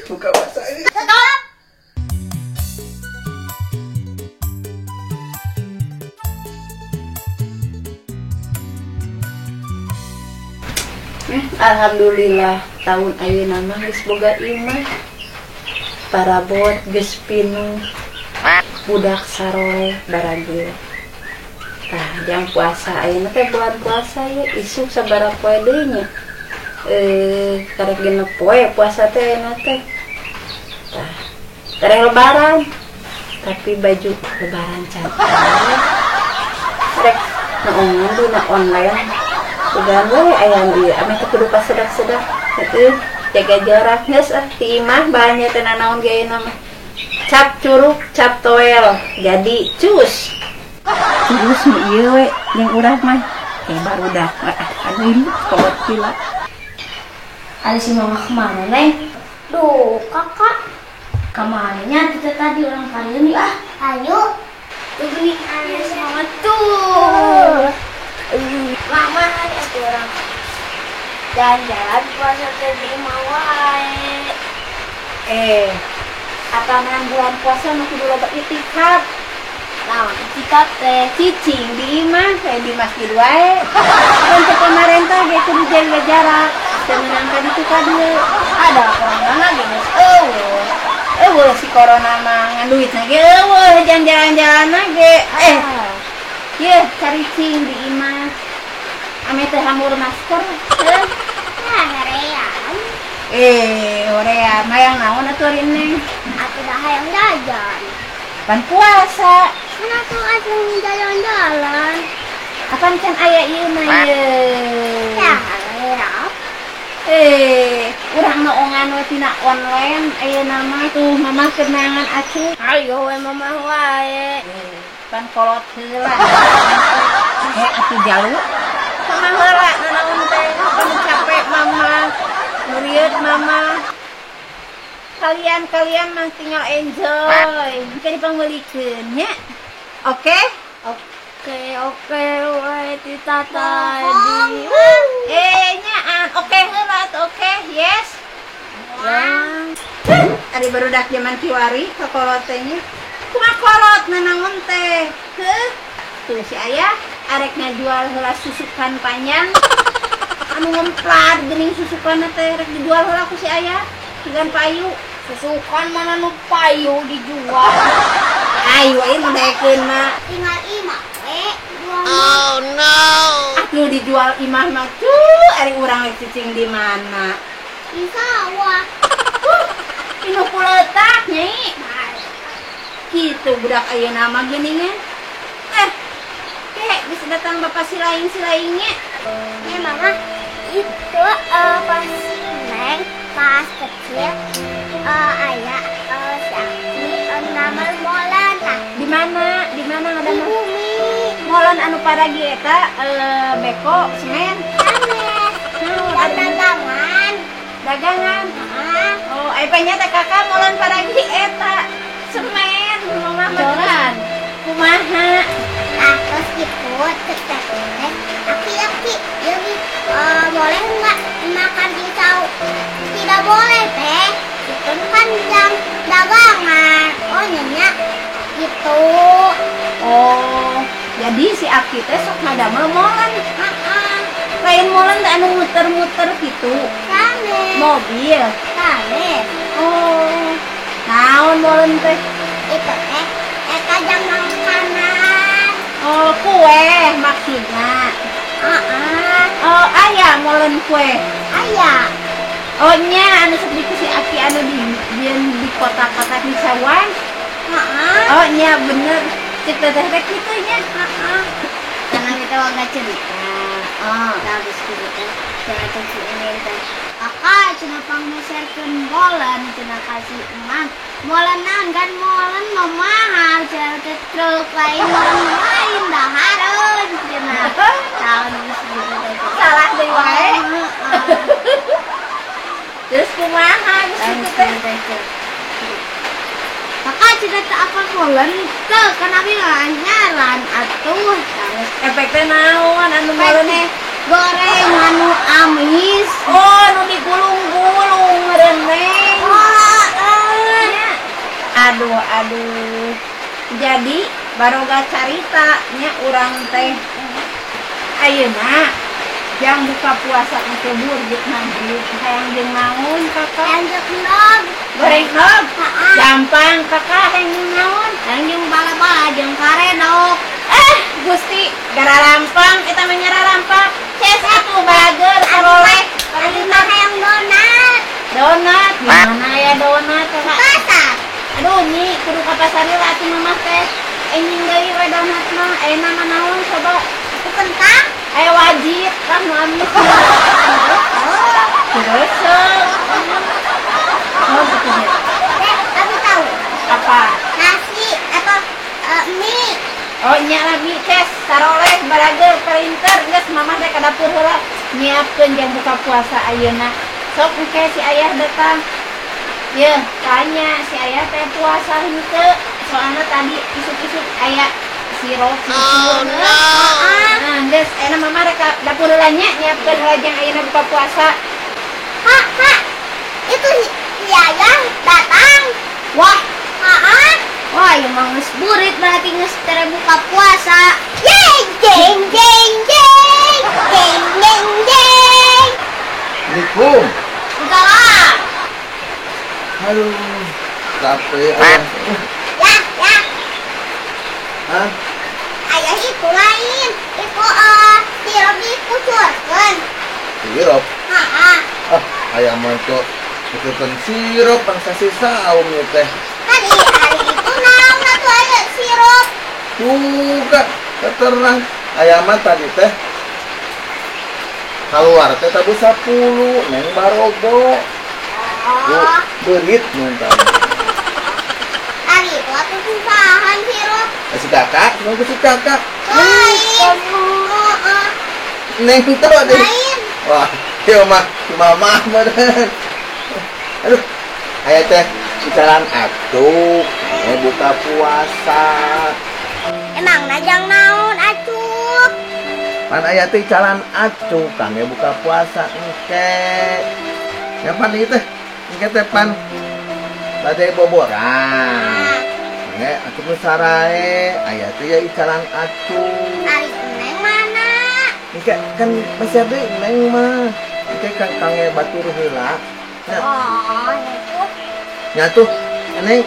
Buka puasa. Stop. Alhamdulillah tahun ayeuna mah geus boga imah. Parabot geus pinuh. Budak saroleh baragil. Tah, jang puasa ayeuna teh bulan puasa ya isuk sabaraha poe deui nya. Karek 6 poe puasa teh ayeuna teh. Tah, tereh lebaran. Tapi baju lebaran can aya. Rek naongan dina online. Ugahan we aya ieu ame teh kudu pasedak-sedak. Heueuh, jaga jarak geus ah ti imah bahannya teh nanaon ge ayeuna mah. Cap curug, cap toel, jadi cus. Terus nu ieu we jeung urang mah barudak aduh kolot pila. Ada si mama kemana, Neng? Duh, kakak. Kemananya kita tadi orang kalian yuk ah. Ayo. Tuh gini, ada si mama tuh. Mama ada orang. Jalan-jalan puasa teh di imah wae. Atanan bulan puasa nu kudu loba itikaf. Naon itikaf teh? Cicing di imah kayak di masjid wae. Kan teu pamarentah ge kudu jaga jarak. Teu meunang ka ditu ka dieu. Ada corona ge geus eueuh. Eueuh si corona mah ngan duitna ge eueuh jang jalan-jalanna ge. Yeuh caricing di imah. Ame teh hambur masker. Heuh. Nah, hoream. Hoream hayang naon atuh ari Neng? Atuh dah hayang jajan. Pan puasa. Mana tuh atuh jalan-jalan. Apan can aya ieu mah ieu. Ya, hoream. Urang noongan we tina online ayeuna mah tuh mama keur neangan acu. Ayo we mama wae. Pan kolot heula. Atuh jalu. Mama heula nanaon teh, pan capek mama. Ngurieut mama. Kalian-kalian mah tinggal enjoy. Engke dipanggulikeun nya. Oke? Oke, wae ti tadi. Nyaan. Oke heula atuh oke, yes. Ari barudak zaman kiwari ka kolot teh nya. Kumaha kolot nanaon teh? Heuh. Tuh si ayah arek ngajual heula susukan panjang. Anu ngemplar geuning susukanna teh rek dijual heula ku si ayah. Sugan payu. Susukan mana nu payu dijual. Ayo ieu nu daekeun mah. Tinggal imah we jual. Oh no. Atuh dijual imah mah cuh, ari urang rek cicing di mana? Di sawah. Inu kuletak nyai. Gitu budak ayeuna mah geuningan. Kek bisa datang bapak si lain-si lainnya. Ya mama, itu pas Neng pas kecil ayah si Aki nama molen nah. Di mana? Di mana Di bumi. Molen anu paragi eta beko semen. Sanes. Naon dagangan. Dagangan. Oh, aya nya teh kakak molen paragi eta semen mama mah. Kumaha? Nah, terus gitu cek teh Aki-aki, ini boleh nggak makan di sawah? Tidak boleh teh, itu kan jam dagangan. Oh nyonya, gitu. Oh, jadi si Aki teh sok ngadamel molen. Lain molen teh anu muter-muter gitu. Sanes. Mobil. Sanes. Oh, naon molen teh? Itu teh, eta jam makanan. Oh, kue maksudnya. Oh, ayah molen kue. Ayah. Oh nya anu sok si Aki anu di kotak-kotak di cawan. Oh nya bener. Cek teteh teh kitu nya. Karena kita nggak cerita. Oh, habis gitu teh. Cenah cek si ini teh. Kakak cenah pangmeserkeun molen cenah kasih emang. Molen naon kan molen mah mahal cenah teh truk lain molen lain dahareun cenah. Tahun geus gitu teh. Salah deui wae. Terus kumaha geus kitu teh? Kakak cenah teh apa molen teu kan abi nyaran atuh. Efek teh naon anu molen teh? Goreng anu amis. Oh, anu digulung-gulung meureun Neng. Oh, Aduh, aduh. Jadi baroga carita nya urang teh ayeuna jang buka puasa engke burjit maghrib hayang jeung naon kakak? Hayang jeung endog. Goreng endog? Gampang kakak hayang jeung naon? Hayang jeung bala-bala jeung karedok. Gusti, gararampang eta mah nyararampak. Ces atuh bager saroleh. Abi mah hayang donat. Donat? Gimana ya donat kakak? Pasar. Aduh nyi, kudu ka pasar heula atuh mamah teh. Enjing deui we donat mah. Ayeuna mah naon coba? Itu kentang. Aya wajib kan nu amis. Terus. Oh, gitu ya. Abi tahu. Apa? Nasi atau mie. Oh nya lah mie ces, saroleh barager printer geus mamah teh ka dapur heula nyiapkeun jang buka puasa ayeuna. Sok engke si ayah datang. Yeuh, tanya si ayah teh puasa henteu. Soalna tadi isuk-isuk aya sirup Oh, no. Nah, geus ayeuna mamah rek ka dapur heula nya nyiapkeun heula jang ayeuna buka puasa. Kak, Kak. Itu si ayah datang. Wah, heeh. Wah, emang geus burit berarti geus tere buka puasa. Yeay, jeng jeng jeng. Jeng jeng jeng. Assalamualaikum. Enggak. Aduh, capek ayah. Ya, ya. Hah? Ayah itu lain. Itu sirup dikucurkeun. Sirup? Heeh. Ah, ayah mah tuh kucurkeun sirup bangsa saum ieu teh. Tadi hari itu naon atuh aya sirup? Buka, keterang. Ayah mah tadi teh keluar teh tabu 10 neng barogo. Oh. Beurit mun tadi. Tadi itu atuh susahan sirup. Si kakak, nunggu si kakak. Lain. Neng tau deh. Lain. Wah, ieu mah si mama meureun. Aduh, aya teh jalan atuh, buka puasa. Emang najang naon acuk? Pan aya teh jalan acuk kangge buka puasa engke. Ya pan ieu teh, engke teh pan bade boboran. Engke acuk nu sarae, aya teh ya jalan acuk. Ari neng mana? Engke kan masih deui neng mah. Engke kan kangge batur heula. Oh, itu. Nya tuh, neng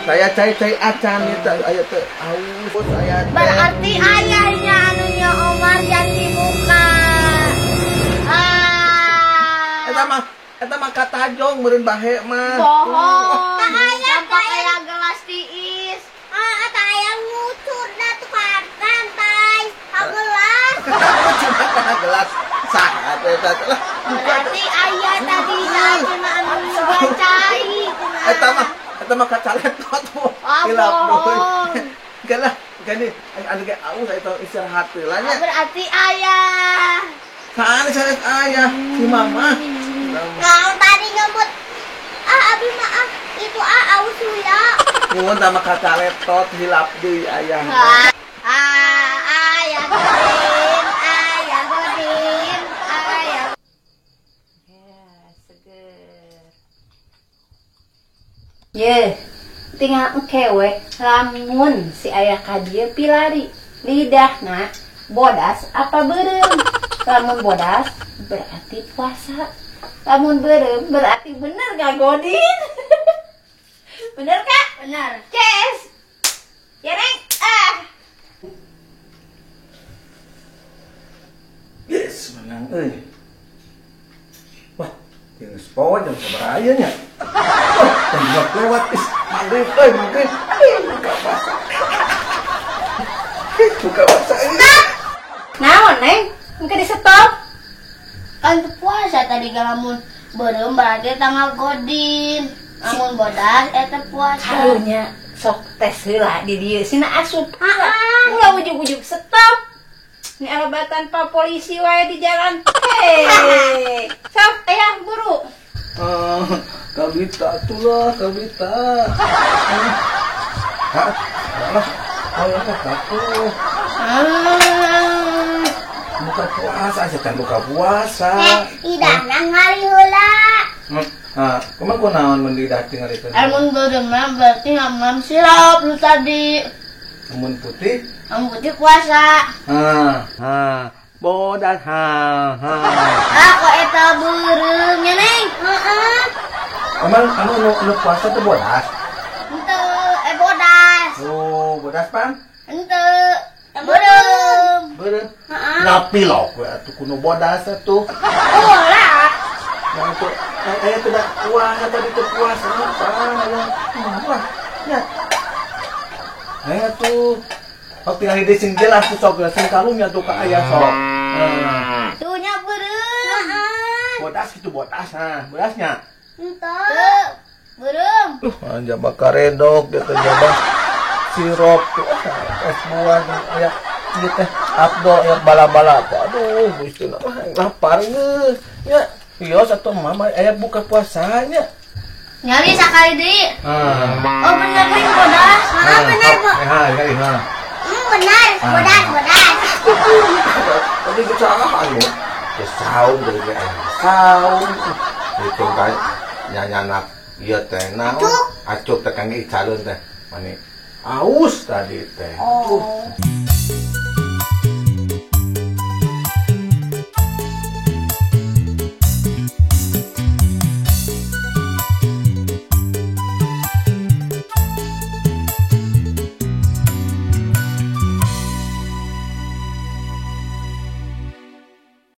saya cai-cai acan itu aya teh aus aya teh. Berarti ayahnya anunya Omar yang dibuka. Ah. Eta mah katajong meureun bahe mah. Bohong. Tah aya aya gelas tiis. Ah, tah aya ngucur da tuh ka lantai. Ka gelas. Cuma gelas. Saha teh eta lah. Berarti ayah tadi cenah anu cai. Eta mah kacaletot tuh. Ah, bohong. Gelah, gini anu ge aus eta istirahat heula nya. Berarti ayah. Sanes sanes ayah si mama. Nah, tadi nyebut ah abi mah ah itu ah aus heula. Nyuwun tah mah kacaletot hilap deui ayah. Ah, ayah godin, ayah godin, ayah. Ya, seger. Ye, tinggal engke we lamun si ayah ka dieu pilari lidahna bodas apa beureum. Lamun bodas berarti puasa. Lamun beureum berarti bener gak godin. Bener kak? Bener. Ces. Ya neng. Ah. Yes, menang euy. Wah, geus poe jam sabaraha ieu nya? Wah, jam lewat is maghrib euy, maghrib. Buka puasa. Buka puasa euy. Naon neng? Engke di stop. Kan puasa tadi lamun beureum berarti tanggal godin. Lamun bodas eta puasa. Karunya sok tes heula di dieu sina asup. Ulah ujug-ujug stop. Ini alabatan pak polisi wae di jalan. Hei, sok ayah buru. Kabita atulah, kabita. Hah? Alah, ayah takut. Ah. Buka puasa, aja kan buka puasa. Tidak, nang ngali heula. Nah, kumaha kunaon mun lidah tingalikeun? Mun beureum mah berarti ngamam sirup lu tadi. Mun putih? Mun putih puasa. Ha, ha. Bodas ha, ha. Ah, kok eta beureum nya, Neng? Heeh. Emang anu nu puasa teh bodas? Henteu, bodas. Oh, bodas pan? Henteu. Beureum. Beureum. Heeh. Napilok we atuh kuno bodas atuh. Ulah. Nah, itu tidak puasa tadi teu puasa apa wah nya. Aya tuh. Sok tinggal di sing jelas tuh sok sing kalunya tuh ka aya sok. Nah. Tuh nya beureum. Heeh. Bodas kitu bodas nah, bodasnya. Henteu. Beureum. Anjaba karedok gitu jaba sirup tuh es buah aya ieu teh abdo ya bala-bala teh. Aduh, Gusti lapar geus. Nya. Iya, satu mama aya buka puasanya. Nyari sakali deui. Ah. Oh bener nih bodas. Heeh, bener, Bu. Ha, nyari ha. Benar, bodas, bodas. Tadi bicara anu. Teh saung deui ge aya saung. Itu kan nyanyanak ieu teh naon? Acuk teh kangge icaleun teh. Mani aus tadi teh. Oh.